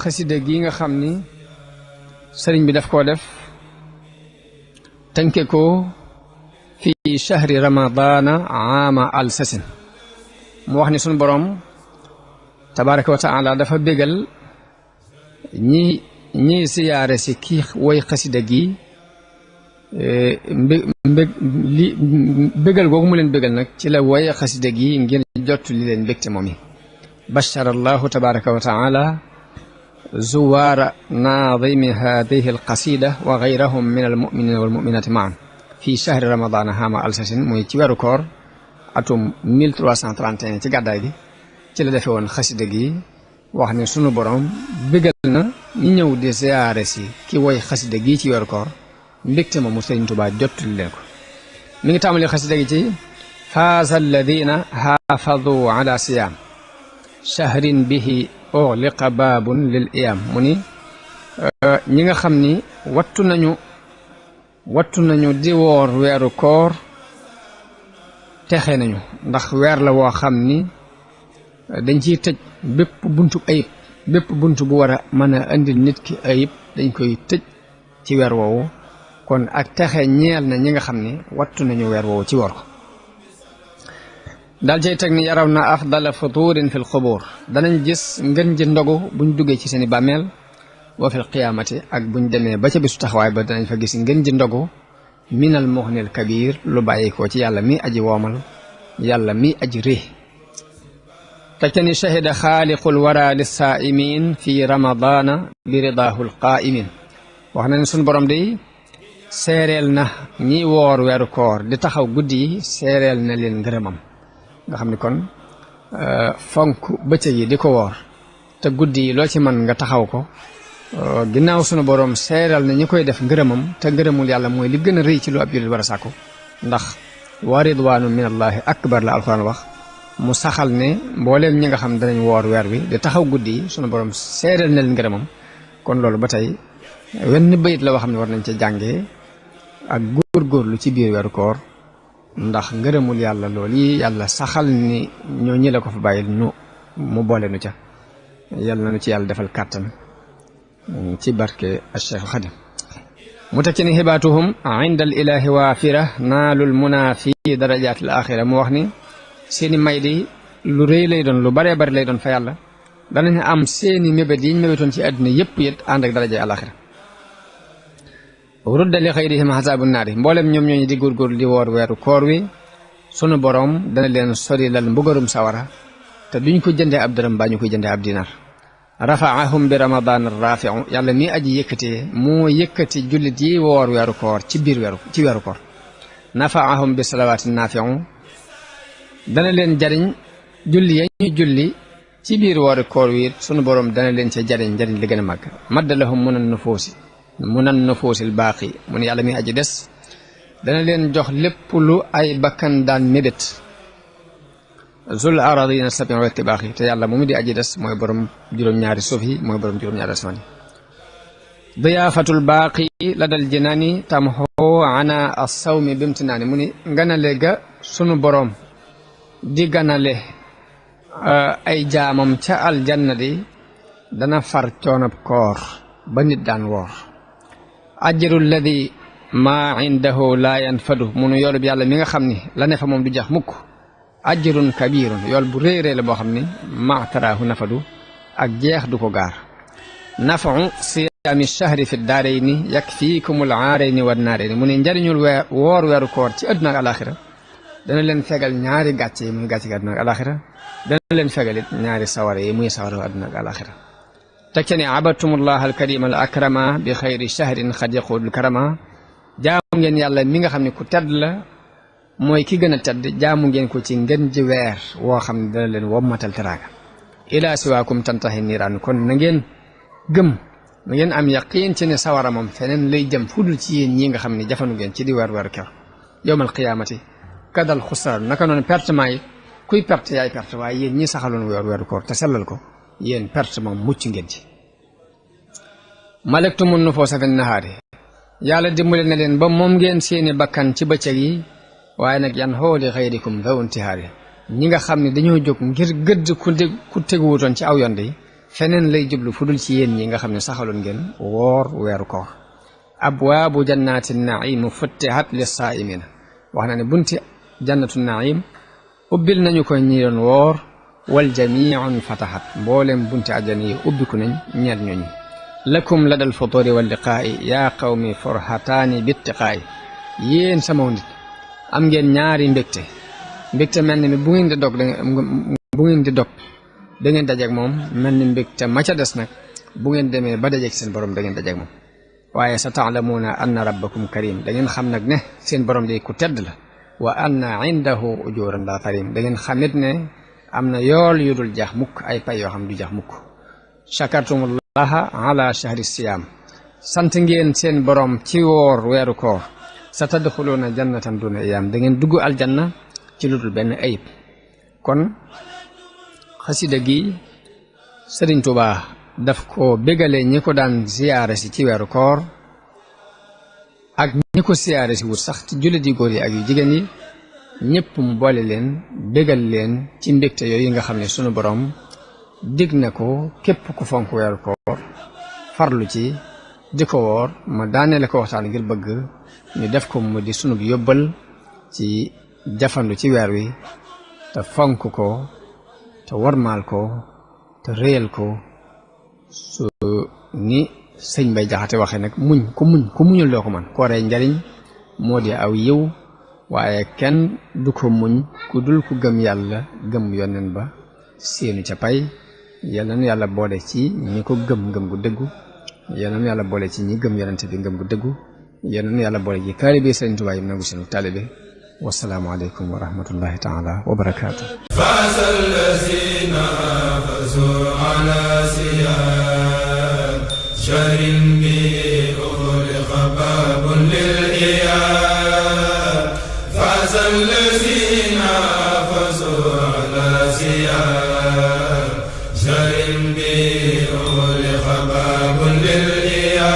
xasida gi nga xam ni sëriñ bi daf koo def tënke ko fi shahri ramadana aama alsasin mu wax ni sunu borom tabaraka wa taala dafa bégal ñi siyaare si kii woy xasida gi bégal googu mu leen bégal nag ci la woye xasida gi ngir jot li leen mbégte moom yi bashara allahu tabaraka wa taala zuwaara naadimi hadihi alqasida wa gayrahum min almuminina walmuminati maan fi shahri ramadana hama alsasin muy ci weeru koor atum 1331 ci gàddaay gi ci la defe woon xasida gi wax ne sunu borom bégal na ñi ñëw di ziyaare si ki woy xasida gi ci weeru koor mbégte moomu Sëriñ Tuubaa jottali leen ko mi ngi tàmbali xasida gi ci faaza alladina haafadu ala siyaam shahrin bihi ughliqa baabun lil iyaam mu ni ñi nga xam ni wattu nañu di woor weeru koor texe nañu ndax weer la woo xam ni dañ ciy tëj bépp buntu ayib bépp buntu bu war a mën a indil nit ki ayib dañ koy tëj ci weer woowu kon ak texe ñeel na ñi nga xam ni wattu nañu weer woowu ci woor ko daal cay teg ni yaraw na afdala futurin fi l xubuur danañ gis ngën ji ndogu buñ duggee ci seeni bàmmeel wa fil qiyaamati ak buñ demee ba ca bisu taxawaay ba danañ fa gis ngën ji ndogu minal muxnil kabir lu bàyyi ko ci yàlla mi aji woomal yàlla mi aji rée teg ni shahida xaaliqul wara lissaa'imin fi ramadana bi ridaahu lqaa'imin wax na ne suñu borom day seereel na ñi woor weeru koor di taxaw guddi yi seereel na leen ngërëmam nga xam ni kon fonk bëccëg yi di ko woor te guddi yi loo ci mën nga taxaw ko ginnaaw sunu borom seereel na ñi koy def ngërëmam te ngërëmul yàlla mooy li gën a rëy ci lu ab jullit war a sàkku ndax wa ridwaanu min allahi akbar la alquran wax mu saxal ne mbooleem ñi nga xam danañ woor weer wi di taxaw guddi yi sunu borom seereel na leen ngërëmam kon loolu ba tey wenn bayit la woo xam ne war nañ ca jàngee ak góorgóorlu ci biir weeru koor ndax ngërëmul yàlla loolu yi yàlla saxal ni ñoo ñi la ko fa bàyyil mu boole nu ca yàlla na nu ci yàlla defal kàttan ci barke Cheikh Xadim mu teg ci ni xibaatuhum inda al ilahi waafira naalul muna fi darajaat al axira mu wax ni seeni may di lu rëy lay doon lu baree bari lay doon fa yàlla danañ am seeni mébét yiñ mébétoon ci àdduna yëpp yët ànd ak daraja alaxira rudda li xayrihim xasaabu naari mboolem ñoom ñooñu di góorgóorlu di woor weeru koor wi sunu borom dana leen sori lal mbugarum sawara te duñ ko jëndee ab dërëm baa ñu koy jëndee ab dinar rafaahum bi ramadan rafiu yàlla mi aji yëkkatee moo yëkkati jullit yi woor weeru koor ci weeru koor nafaahum bi salawaati nafiu dana leen jariñ julli ya ñuy julli ci biir weeru koor wi sunu borom dana leen ca jariñ li gën a màgg maddalahum munan nufuusil baaqi mu ne yàlla mi aji des dana leen jox lépp lu ay bakkan daan mébét zul aradina sabin wa tibaaxi te yàlla moomu di aji des mooy borom juróom-ñaari suuf yi mooy borom juróom-ñaari asmaan yi diyaafatul baaqi la dal jinaani tamxo ana assawmi bimtinaani mu ni ganale ga sunu borom di ganale ay jaamam ca aljanna di dana far coonab koor ba nit daan woor ajru alladi maa indahu laa yanfadu munu yoolub yàlla mi nga xam ni la ne fa moom du jax mukk ajrun kabirun yool bu réy la boo xam ni maataraahu nafadu ak jeex du ko gaar nafau siyaami shahri fi daarayni yakfiikumul aarayni wa naarayni mu ne njariñul woor weeru koor ci àdduna ak alaxira dana leen fegal ñaari gàcce yi muy gàcce gi àdduna ak alaxira dana leen fegal it ñaari sawara yi muy sawara àdduna ak alaxira teg ca ne abadtumullah alkarima al akrama bi xayri shahrin xad yaqudul karama jaamu ngeen yàlla mi nga xam ne ku tedd la mooy ki gën a tedd jaamu ngeen ko ci ngën ji weer woo xam ne dana leen wommatal teraanga ila siwaakum tantahi niiraan kon na ngeen gëm na ngeen am yaqiin ci ne sawara moom feneen lay jëm fudul ci yéen ñi nga xam ne jafanu ngeen ci di weer ker yowmal qiyaamati kadal xusraan naka noonu pertement yi kuy perte yaay perte waaye yéen ñi saxaloon weeru koor te sellal ko yéen perte moom mucc ngeen ci malektumun nufoosa fi nahaari yàlla dimbale na leen ba moom ngeen seeni bakkan ci bëccëg yi waaye nag yan xooli xayrikum daw intihaari ñi nga xam ne dañoo jóg ngir gëdd ku teguwutoon ci aw yoon yi feneen lay jublu fudul ci yéen ñi nga xam ne saxaloon ngeen woor weeru koor abwaabu jannaati naim futtihat lissaa'imina wax na ne bunti jannatu naim ubbil nañu ko ñi doon woor wal jamiun fatahat mboolem bunti àjjana yi ubbiku nañ ñeer ñooñu lakum ladal futuri wal liqaa'i yaa qawmi forhataani bittiqaa'i yéen sama nit am ngeen ñaari mbégte mel ni bu ngeen di dog da ngeen dajeeg moom mel ni mbégte ma ca des nag bu ngeen demee ba dajeeg seen borom da ngeen dajeeg moom waaye sa taalamuuna anna rabbakum karim da ngeen xam nag ne seen borom day ku tedd la wa anna indahu ujuran la karim da ngeen xamit ne am na yool yu dul jeex mukk ay pay yoo xam du jeex mukk shakartumullaha ala shahri siyaam sant ngeen seen borom ci woor weeru koor sa tadxuluuna jannatan duna iyaam da ngeen dugg aljanna ci lu dul benn ayib kon xasida gi Sëriñ Tuubaa daf ko bégale ñi ko daan siyaare si ci weeru koor ak ñi ko siyaare si wut sax ci jullit yi góor yi ak yu jigéen yi ñëpp mu boole leen bégal leen ci mbégte yooyu nga xam ne sunu borom dig na ko képp ku fonk weeru koor farlu ci di ko woor ma daanele ko waxtaan ngir bëgg ñu def ko mu di sunu yóbbal ci jafandu ci weer wi te fonk ko te warmaal ko te réyal ko su ni sëñ Bay Jaxate waxe nag ku muñul doo ko man kooree njariñ moo di aw yiw waaye kenn du ko muñ ku dul ku gëm yàlla gëm yonen ba seenu ca pay yàlla nu yàlla boole ci ñi ko gëm gu dëggu yàlla nu yàlla boole ci ñi gëm yonente bi ngëm gu dëggu yàlla nu yàlla boole ci taalibe Sëriñ Tuubaa yi nangu seenu taalibe والسلام عليكم ورحمة الله تعالى وبركاته فاز الذين فازوا على سيان شهر به أغلق باب للإياب فاز الذين فازوا على سيان شهر به أغلق باب للإياب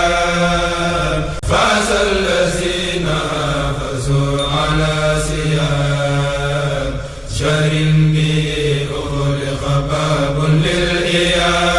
فاز الذين فازوا على شهر به أغلق باب للإياب